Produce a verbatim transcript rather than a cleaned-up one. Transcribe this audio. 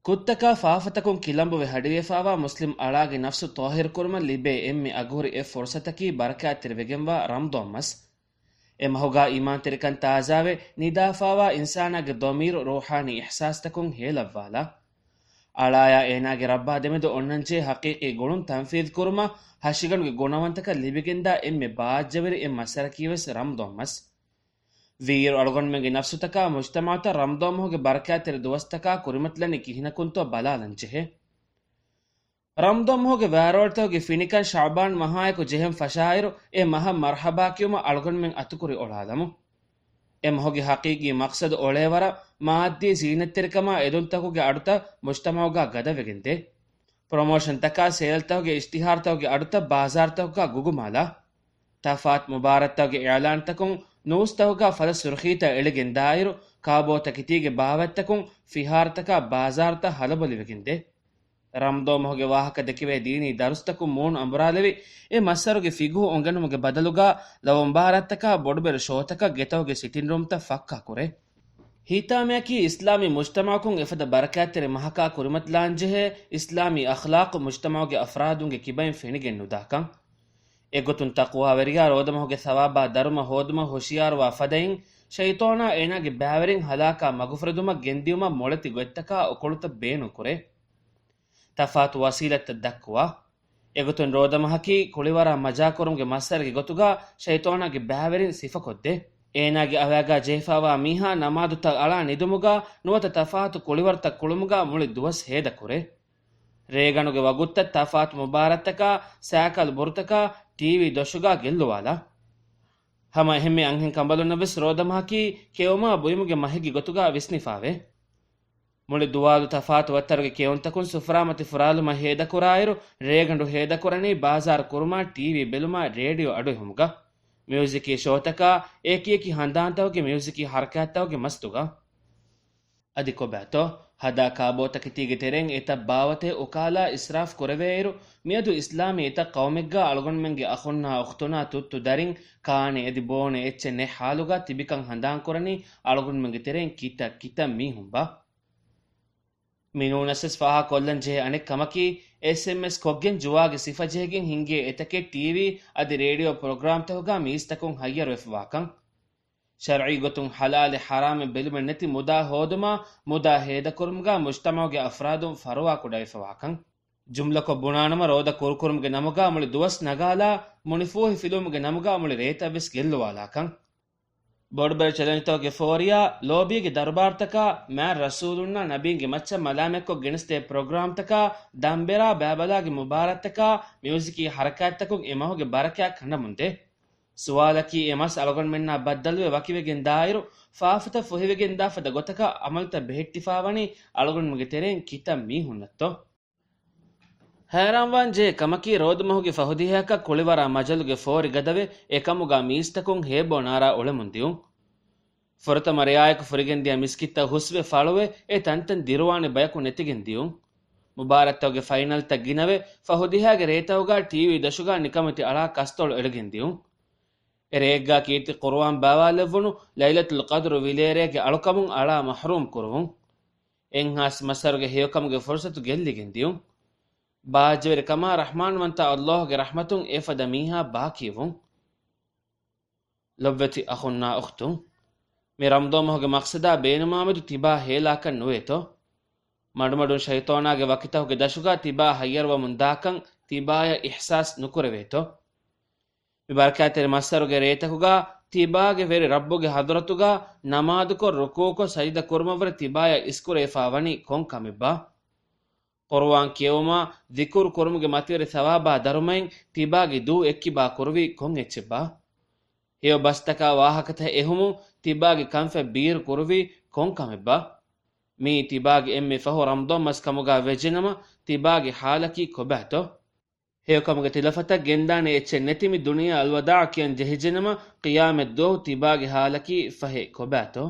ކުށްތަކާ ފާފަތަކުން ކިލަނބުވެ ހަޑިވެފާވާ މުސްލިމް އަޅާގެ ނަފްސު ޠާހިރު ކުރުމަށް ލިބޭ އެންމެ އަގުހުރި އެއް ފުރުޞަތަކީ ބަރަކާތްތެރިވެގެންވާ ރަމަޟާން މަސް. އެ މަހުގާ އީމާންތެރިކަން ތާޒާވެ، ނިދާފާވާ އިންސާނާގެ ޟަމީރު ރޫޙާނީ އިޙްސާސްތަކުން ހޭލައްވާލާ. އަޅާޔާ އޭނާގެ ރައްބާ ދެމެދު އޮންނަންޖެހޭ ޙަޤީޤީ ގުޅުން ތަންފީޛު ކުރުމަށް، ހަށިގަނޑުގެ ގުނަވަންތަކަށް ލިބިގެންދާ އެންމެ ބާއްޖަވެރި އެއް މައްސަރަކީވެސް ރަމަޟާން މަސް. ވީއިރު އަޅުގަނޑުމެންގެ ނަފްސުތަކާ މުޖްތަމަޢުތައް ރަމަޟާން މަހުގެ ބަރަކާތްތެރި ދުވަސްތަކާ ކުރިމަތިލަނީ ކިހިނަކުންތޯ ބަލާލަންޖެހޭ. ރަމަޟާން މަހުގެ ވާރޯޅިތަކުގެ ފިނިކަން ޝަޢުބާން މަހާއެކު ޖެހެން ފަށާއިރު، އެ މަހަށް މަރްޙަބާ ކިޔުމަށް އަޅުގަނޑުމެން އަތުކުރި އޮޅާލަމު. އެ މަހުގެ ޙަޤީޤީ މަޤްޞަދު އޮޅޭ ވަރަށް މާއްދީ ޒީނަތްތެރިކަމާ އެދުންތަކުގެ އަޑުތައް މުޖްތަމަޢުގާ ގަދަވެގެންދޭ. ޕްރޮމޯޝަންތަކާ، ސޭލްތަކުގެ އިޝްތިހާރުތަކުގެ އަޑުތައް ބާޒާރުތަކުގާ ގުގުމާލާ. ތަފާތު މުބާރާތްތަކުގެ އިޢުލާންތަކުން، ނޫސްތަކުގާ ފަލަ ސުރުޚީތައް އެޅިގެންދާއިރު، ކާބޯތަކެތީގެ ބާވަތްތަކުން، ފިހާރަތަކާ ބާޒާރުތައް ހަލަބޮލިވެގެންދޭ. ރަމަޟާން މަހުގެ ވާހަކަ ދެކެވޭ ދީނީ ދަރުސްތަކުން މޫނު އަނބުރާލެވި، އެ މައްސަރުގެ ފިޤުހު އުނގެނުމުގެ ބަދަލުގާ ލަވަ މުބާރާތްތަކާ ބޮޑުބެރު ޝޯތަކަށް ގެތަކުގެ ސިޓިންރޫމްތައް ފައްކާކުރޭ. ހިތާމަޔަކީ އިސްލާމީ މުޖްތަމަޢަކުން އެފަދަ ބަރަކާތްތެރި މަހަކާ ކުރިމަތިލާންޖެހޭ އިސްލާމީ އަޚްލާޤު މުޖްތަމަޢުގެ އަފްރާދުންގެ ކިބައިން ފެނިގެން ނުދާކަން. އެގޮތުން ތަޤްވާވެރިޔާ ރޯދަމަހުގެ ޘަވާބާ ދަރުމަ ހޯދުމަށް ހުޝިޔާރުވާ ފަދައިން، ޝައިޠާނާ އޭނާގެ ބައިވެރިން ހަލާކާ މަގުފުރެދުމަށް ގެންދިއުމަށް މޮޅެތި ގޮތްތަކާ އުކުޅުތައް ބޭނުންކުރޭ. ތަފާތު ވަސީލަތްތައް ދައްކުވާ. އެގޮތުން ރޯދަމަހަކީ ކުޅިވަރާ މަޖާކުރުމުގެ މައްސަރެއްގެ ގޮތުގާ ޝައިޠާނާގެ ބައިވެރިން ސިފަކޮށްދޭ. އޭނާގެ އަވަޔަގާ ޖެހިފާވާ މީހާ ނަމާދުތައް އަޅާ ނިދުމުގާ ނުވަތަ ތަފާތު ކުޅިވަރުތައް ކުޅުމުގާ މުޅި ދުވަސް ހޭދަކުރޭ. ރޭގަނޑުގެ ވަގުތުތައް ތަފާތު މުބާރާތްތަކާ، ސައިކަލް ބުރުތަކާ، ޓީވީ ދޮށުގާ ގެއްލުވާލާ. ހަމަ އެހެންމެ އަންހެން ކަނބަލުންނަށްވެސް ރޯދަމަހަކީ ކެއުމާ ބުއިމުގެ މަހެއްގެ ގޮތުގާ ވިސްނިފާވޭ. މުޅި ދުވާލު ތަފާތު ވައްތަރުގެ ކެއުންތަކުން ސުފުރާމަތި ފުރާލުމަށް ހޭދަކުރާއިރު، ރޭގަނޑު ހޭދަކުރަނީ ބާޒާރު ކުރުމާ، ޓީވީ ބެލުމާ، ރޭޑިއޯ އަޑުއެހުމުގަ. މިއުޒިކީ ޝޯތަކާ، އެކިއެކި ހަނދާންތަކުގެ މިއުޒިކީ ޙަރަކާތްތަކުގެ މަސްތުގަ. އަދި ކޮބާތޯ، ހަދާ ކާބޯތަކެތީގެ ތެރެއިން އެތައް ބާވަތެއް އުކާލާ އިސްރާފް ކުރެވޭއިރު، މިއަދު އިސްލާމީ އެތައް ޤައުމެއްގާ އަޅުގަނޑުމެންގެ އަޚުންނާ އުޚްތުންނާ ތުއްތު ދަރިން ކާނެ އެދި ބޯނެ އެއްޗެއް ނެތް ޙާލުގާ ތިބިކަން ހަނދާންކުރަނީ އަޅުގަނޑުމެންގެ ތެރެއިން ކިތައް ކިތައް މީހުންބާ. މިނޫނަސްވެސް ފާހަގަކޮށްލަން ޖެހޭ އަނެއް ކަމަކީ، އެސްއެމްއެސް ކޮށްގެން ޖުވާގެ ސިފަ ޖެހިގެން ހިންގޭ އެތަކެއް ޓީވީ އަދި ރޭޑިއޯ ޕްރޮގްރާމްތަކުގާ މީސްތަކުން ހައްޔަރުވެފަވާކަން. ޝަރްޢީ ގޮތުން ޙަލާލެއް ޙަރާމެއް ބެލުމެއް ނެތި މުދާ ހޯދުމާ، މުދާ ހޭދަކުރުމުގާ މުޖްތަމަޢުގެ އަފްރާދުން ފަރުވާކުޑަވެފަވާކަން. ޖުމްލަކޮށް ބުނާނަމަ، ރޯދަ ކުރުކުރުމުގެ ނަމުގާ މުޅި ދުވަސް ނަގާލާ، މުނިފޫހި ފިލުވުމުގެ ނަމުގާ މުޅި ރޭތައްވެސް ގެއްލުވާލާކަން. ބޮޑުބެރު ޗެލެންޖްތަކުގެ ފޯރިޔާ، ލޯބީގެ ދަރުބާރުތަކާ، މާތް ރަސޫލުންނާ ނަބީންގެ މައްޗަށް މަލާމަތްކޮށް ގެނެސްދޭ ޕްރޮގްރާމްތަކާ، ދަންބެރާ ބައިބަލާގެ މުބާރާތްތަކާ، މިއުޒިކީ ޙަރަކާތްތަކުން އެ މަހުގެ ބަރަކާތް ކަނޑަމުންދޭ. ސުވާލަކީ، އެ މަސް އަޅުގަނޑުމެންނާ ބައްދަލުވެ ވަކިވެގެން ދާއިރު، ފާފަތައް ފުހިވެގެން ދާ ފަދަ ގޮތަކަށް ޢަމަލުތައް ބެހެއްޓިފާވަނީ އަޅުގަނޑުމެންގެ ތެރެއިން ކިތައް މީހުންނަށްތޯ؟ ހައިރާންވާން ޖެހޭ ކަމަކީ، ރޯދަމަހުގެ ފަހު ދިހައަކަށް ކުޅިވަރާ މަޖަލުގެ ފޯރި ގަދަވެ، އެކަމުގާ މީސްތަކުން ހޭބޯ ނާރާ އުޅެމުން ދިއުން. ފުރަތަމަ ރެޔާއެކު ފުރިގެންދިޔަ މިސްކިތްތައް ހުސްވެ ފަޅުވެ، އެ ތަންތަން ދިރުވާނެ ބަޔަކު ނެތިގެން ދިއުން. މުބާރާތްތަކުގެ ފައިނަލްތައް ގިނަވެ، ފަހު ދިހައިގެ ރޭތަކުގާ ޓީވީ ދޮށުގާ ނިކަމެތި އަޅާ ކަސްތޮޅު އެޅިގެން ދިއުން. އެ ރެއެއްގާ ކީރިތި ޤުރުއާން ބާވާލެއްވުނު ލައިލަތުލް ޤަދްރު ވިލޭރޭގެ އަޅުކަމުން އަޅާ މަޙްރޫމް ކުރުވުން. އެއްހާސް މައްސަރުގެ ހެޔޮކަމުގެ ފުރުޞަތު ގެއްލިގެން ދިއުން. ބާއްޖަވެރިކަމާ ރަޙްމާންވަންތަ ﷲ ގެ ރަޙްމަތުން އެފަދަ މީހާ ބާކީވުން. ލޮބްވެތި އަޚުންނާ އުޚްތުން، މި ރަމަޟާން މަހުގެ މަޤްޞަދާ ބޭނުމާމެދު ތިބާ ހޭލާކަށް ނުވޭތޯ؟ މަޑުމަޑުން ޝައިޠާނާގެ ވަކިތަކުގެ ދަށުގާ ތިބާ ހައްޔަރުވަމުން ދާކަން ތިބާޔަށް އިޙްސާސް ނުކުރެވޭތޯ؟ މި ބަރަކާތްތެރި މައްސަރުގެ ރޭތަކުގާ ތިބާގެ ވެރި ރައްބުގެ ޙަޟްރަތުގާ ނަމާދުކޮށް، ރުކޫޢުކޮށް، ސަޖިދަ ކުރުމަށްވުރެ ތިބާޔަށް އިސްކުރެވިފާވަނީ ކޮން ކަމެއްބާ؟ ޤުރުއާން ކިޔެވުމާ، ޛިކުރު ކުރުމުގެ މަތިވެރި ޘަވާބާ ދަރުމައިން ތިބާގެ ދޫ އެއްކިބާ ކުރުވީ ކޮން އެއްޗެއްބާ؟ ހެޔޮ ބަސްތަކާ ވާހަކަތައް އެހުމުން ތިބާގެ ކަންފަތް ބީރު ކުރުވީ ކޮން ކަމެއްބާ؟ މިއީ ތިބާގެ އެންމެ ފަހު ރަމަޟާން މަސް ކަމުގާ ވެއްޖެނަމަ، ތިބާގެ ޙާލަކީ ކޮބާތޯ؟ ހެޔޮކަމުގެ ތިލަފަތަށް ގެންދާނެ އެއްޗެއް ނެތި މި ދުނިޔެ އަލްވަދާޢު ކިޔަން ޖެހިއްޖެނަމަ، ޤިޔާމަތް ދުވަހު ތިބާގެ ޙާލަކީ ފަހެ ކޮބާތޯ؟